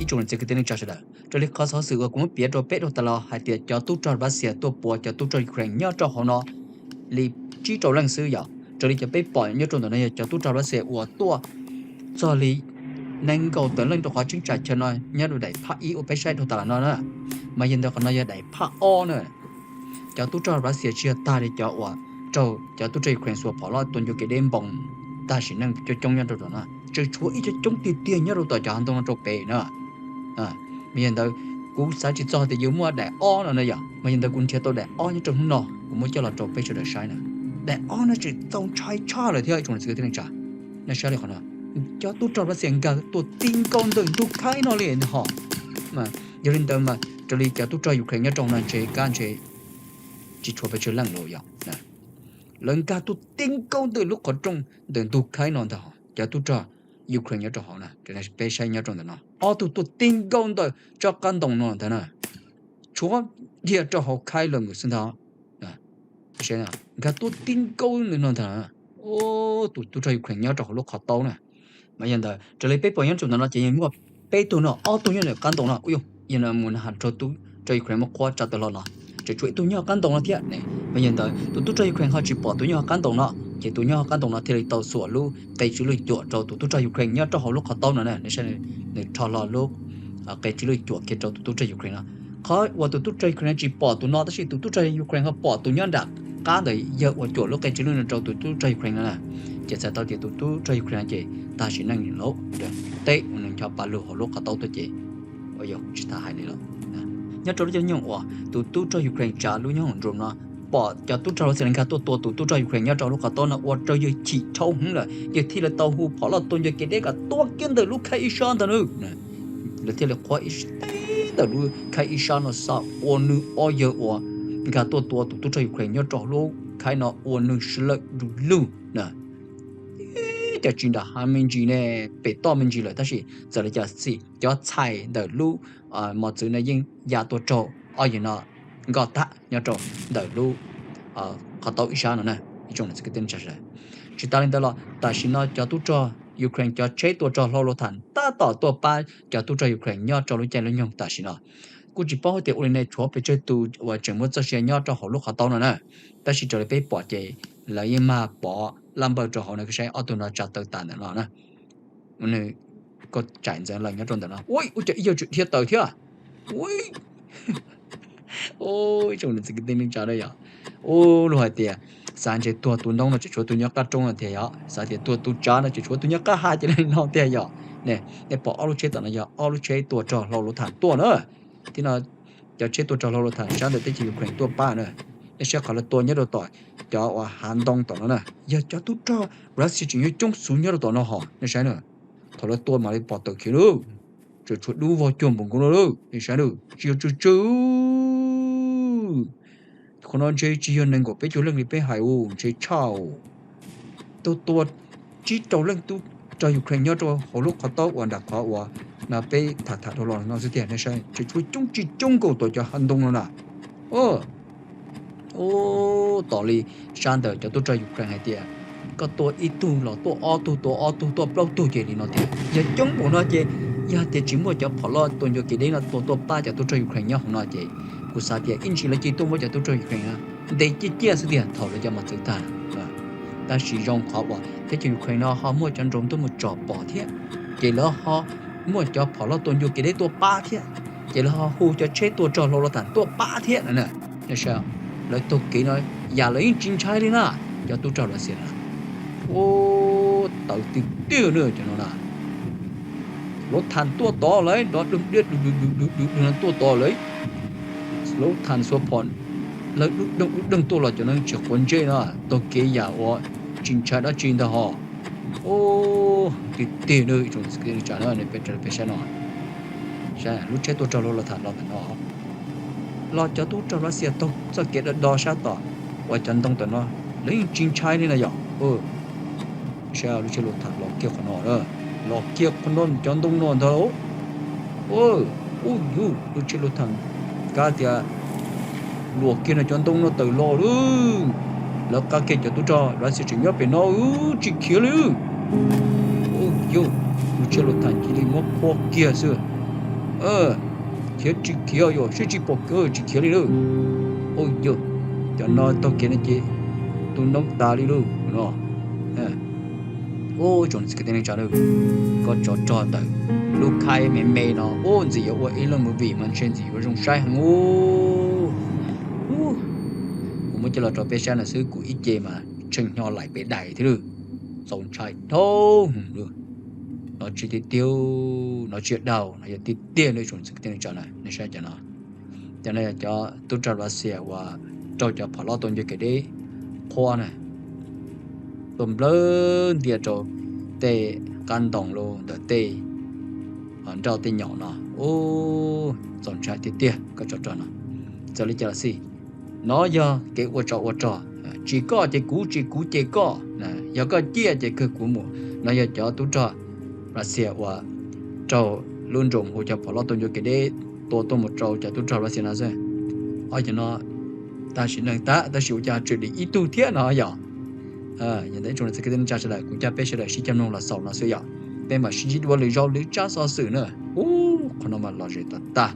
Tsoom niam txiv kwv tij neej tsa sawv daws, raws li qhov xov xwm uas kuv muab piav rau peb dhau tas los hais tias cov tub rog Russia tuaj puas cov tub rog Ukraine nyob rau hauv no li tsib rau leej xwb yom. Raws li cov peb pom nyob rau ntawm no yog cov tub rog Russia uas tuaj txog li nees nkaum tawm leej rau qhov cheeb tsam chaw no nyob rau daim phaj ib uas peb saib dhau tas los no na. Mas yog ntawd qhov no yog daim phaj ob na. Cov tub rog Russia tsis yog tag li cov uas raug cov tub rog Ukraine xuas phom loj tua ncua kev deb npoo tag sim neej coob coob nyob rau tom no, tseem tshuav ib co coob tiag tiag nyob rau tom cov hav ntoo no rau pem na. Mas yog ntawd kuv xav tsis txog tias yuav muaj daim ob no na yom, mas yog ntawd kuv nrhiav tau daim ob nyob rau hnub no kuv muab coj los rau peb sawv daws saib na. Daim ob no tseem txaus ntshai tshaj lawm thiab tsoom niam txiv kwv tij neej tsa. Nej saib li qhov no, cov tub rog Russia nkag tuaj ti nkaus ntawm ntug khaib no li hos. Yog li ntawd mas raws li cov tub rog Ukraine nyob rau no ntshe kab ntshe tsis tshuav pes tsawg leej los yom. Lawv nkag tuaj ti nkaus ntawm lub qhov rooj ntawm ntug khaib no ntag, cov tub rog Ukraine nyob rau hauv na, peb saib nyob rau ntawm no ob tug tuaj ti nkaus ntawm tsob qab ntoo no ntag na, tshuav dhia rau hauv khaib lawm xwb ntag. Nkag tuaj ti nkaus ntawm no ntag, tus tub rog Ukraine nyob rau hauv lub qhov taub na. Mas yog ntawd raws li peb pom nyob rau ntawm no ces yeej muaj peb tug no, ob tug nyob ntawm qab ntoo no, yog no mus no has rau tub rog Ukraine muab qhuab tsa tawm hlo no, tseem tshuav ib tug nyob hauv qab ntoo no thiab. Mas yog ntawd tus tub rog Ukraine ho tsis pom tus nyob hauv qab ntoo no, ces tus nyob hauv qab ntoo no thiaj li tau xuas lub qe tsw lwj cuam rau tus tub rog Ukraine nyob rau hauv lub qhov taub no na. Nws rho hlo lub qe tsw lwj cuam kiag rau tus tub rog Ukraine no. Qhov uas tus tub rog Ukraine no tsis pom tus no tab sis tus tub rog Ukraine ho pom tus nyob nram qab ntawd yawg uas cuam lub qe tsw lwj no rau tus tub rog Ukraine no na, ces txhais tau tias tus tub rog Ukraine no ces tag sim neej lawm, teb uas nws ncho pa lug hauv lub qhov taub tuaj ces ua yog tsis tas hais li lawm. Nyob rau lub caij nyoog uas tus tub rog Ukraine tsa lub nyob hoom room no, pom cov tub rog Russia nkag tuaj tua tus tub rog Ukraine nyob rau lub qhov taub no ua rau yawg chim dhau heev lawm, yawg thiaj li tau hu phom loj tua ncua kev deb kom tua kiag ntawm lub khaib ib sab ntag na. Lawv thiaj li qhuab ib teg ntawm lub khaib ib sab no xa ua nws ob yawg uas nkag tuaj tua tus tub rog Ukraine nyob rau lub khaib no ua nws sib lawj du lug na. Cov tsis nram hav me ntsis ne, pem toj me ntsis lawm tab sis txawm li cas xij cov txhais ntawm lub mos txwv no yeej ya tuaj raug ob yawg no nkoj tag nyob rau ntawm lub qhov taub ib sab no na. Tsis tas li ntawd los tam sim no cov tub rog Ukraine cov tsheb tuaj rau hlau lus tham tab tom tuaj pab cov tub rog Ukraine nyob rau lub caij lub nyoog tam sim no. Kuj tsis paub hais tias ua li ne tshuav pes tsawg tus uas tseem muaj txoj sia nyob rau hauv lub qhov taub no na, tab sis raws li peb pom ces lawv yeej mag pov laj npawj rau hauv no, koj saib ob tug no tsa taw tas ntawm no na. Nws, koj tsaim ntxeev lees nyob rau ntawm no, ua cas ib yawg tseem dhia tawm thiab. Ib tsoom niam txiv kwv tij neej tsa na yom, ua luag hais tias xav ntshe tuag tus ntoo no tseem tshuav tus nyob qab roob no tiag yom, xav tias tuag tus tsav no tseem tshuav tus nyob qab hav ces li no tiag yom. Ne, nej pom ob lub tsheb tom no yog ob lub tsheb tuaj rau hlau lus tham tuaj na. Thiab no cov tsheb tuaj rau hlau lus tham sab ntawm teb chaws Ukraine tuaj pab na. Nej saib qhov lawv tua nyob rau tom cov uas hav ntoo tom no na, yog cov tub rog Russia tseem yuav coob xwb nyob rau tom no hos nej saib na. Thaum lawv tua mam li pom tawm khiv lawm, tseem tshuav dub vog cuag npaum nkaus no lawm nej saib na, tsis yog tsawg tsawg. Qhov no ntshe tsis yog nees nkaum peb caug leej li peb hais u, ntshe tshaj u. Tau tua tsib rau leej tub rog Ukraine nyob rau hauv lub qhov taub uas nram qhov uas no peb tham tham dhau los no xwb tiag nej saib, tseem tshuav coob tsis coob nkaus tom cov hav ntoo no na. Ua tos li sab ntawm cov tub rog Ukraine hais tias koj tua ib tug los tuaj ob tug, tua ob tug tuaj plaub tug ces li no tiag. Yog coob npaum no ces yog tias tsis muaj cov phom loj tua ncua kev deb no tua tuaj pab cov tub rog Ukraine nyob hauv no ces kuv xav tias ib ntsis lawv cia li tuaj muab cov tub rog Ukraine no ntes ciaj ciaj xwb tiag thaum lawv cov mos txwv tag. Tab sis zoo qhov uas teb chaws Ukraine no ho muaj cov nrov ntuj mus tsom pom thiab, ces lawv ho muaj cov phom loj tua ncua kev deb tuaj pab thiab, ces lawv ho hu cov tsheb tuaj rog hlau lus tham tuaj pab thiab no na. Lawv taug kev no yam lawv yeej tsis ntshai li na, cov tub rog Russia no. Ua tawv tiag tiag na cov no na. Lus tham tuaj tod lawm, lawv dub diab dub dub dub dub no tuaj tod lawm. Lus tham xuas phom lawv dub deeg dub deeg tuaj los cov no tsis quav ntsej no, taug kev yam uas tsis ntshai dab tsi ntag hos. Tiag tiag na, peb saib no, lub tsheb tuaj rog hlau lus tham los ntawm no, los cov tub rog Russia taug txoj kev do do sab tom uas cov ntoo tom no, lawv yeej tsis ntshai li na yom. Saib lub tsheb lus tham los kiag qhov no, los kiag qhov no cov ntoo no ntag. Ub yus, lub tsheb lus tham kab tias luam kiag no cov ntoo no tawm los lawm. Lawv qab kiag cov tub rog Russia tseem nyob pem no tsis khiav li. Ub yus, lub tsheb lus tham cia li muab phua kiag xwb. Khiav tsis khiav, yog sib tsis pom kev tsis khiav li lauj. Ua yog cov no taug kev no ces tu noob tas li lauj no. Ub, tsoom niam txiv kwv tij neej tsa lauj, koj tsov rog ntawm lub khaib me me no ub ntxim yuav ua ib lub movie mas ntshe ntxim yuav zoo saib heev ub. Kuv muab coj los rau peb saib no xwb kuv ib ce mas tshee hnyo laim pes dais thiab lauj. Txaus ntshai dhau lawm. No tsis tiag tiag, no tsis yog daug, no yog tiag tiag lauj tsoom niam txiv kwv tij neej tsa na. Nej saib cov no, cov no yog cov tub rog Russia uas raug cov phom loj tua ncua kev deb qhuav na, tua nplawg ntias rau tej qab ntoo los ntawm tej nroj tej nyom no. Ub, txaus ntshai tiag tiag koj tsov rog no. Txawm li cas los xij, no yog kev ua tsov ua rog, tsis koj ces kuv, tsis kuv ces koj, yog koj ciaj ces kawg kuv mus. No yog cov tub rog Russia uas raug lub nroos hu cov phom loj tua ncua kev deb tua tuaj mus rau cov tub rog Russia no xwb. Ob cov no tag sim neej tag tab sis ua cas tseem dim ib tug thiab no yom. Yog ntawd tsoom niam txiv kwv tij neej tsa sawv daws, kuv coj peb sawv daws sib cog mloog los xaus no xwb yom. Peb mam sib ntsib dua lwm zaus lwm tsab xov xwm na. Ub, qhov no mas lom zem tas tas.